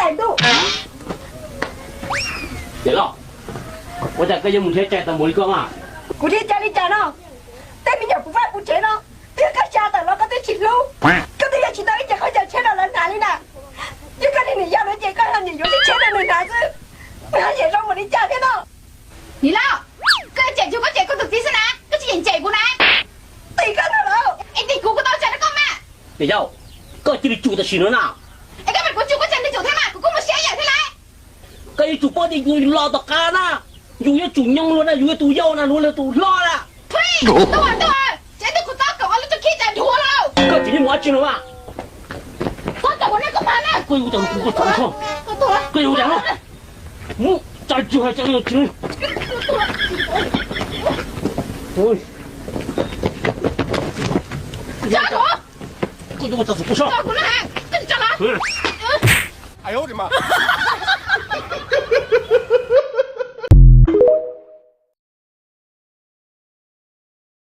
Niam loj, ua cas koj yuav mus nrhiav cai tau mus li koj mas? Kuv nrhiav cai li cas no? Tej me nyuam kuv faib puv tsev no, twb koj xa tawm los koj twb tsis hlub. Koj twb yuav tsis tau ib ce qhov chaw tsheb rau lawv hnav li na. Yog koj niam yau lawv ces koj niam yuav tib tsheb rau nws hnav xwb. Nws ho yam zoo mus li cas thiab no? Niam loj, koj cem tsuas koj cem koj tus txiv xwb na, koj tsis yeem cem kuv na. Tim koj ntag lauj. Es tim kuv, kuv tau ua cas rau koj mas? Niam yau, koj cia li tsum tam sim no na. Es koj mas kuv tsum koj tseem li tsum thiab mas kuv kuj mus siab ib yam thiab lauj. Koj yuav tsum paub tias yus los tom qab na, yus yuav tsum nyoo luag na, yus yog tus yau na, luag yog tus hlob na. Tub, tub, tsev twb kuv tob koom ua lub tub khib cas dhuav lauj. Koj tsis yeej mus dab tsi no mas. Koj tau ua nej koj pab na. Koj yuav ua cas, koj yuav ua cas no? Mus tsa tsw hais tsa tsw. Koj yuav ua cas kuv soj.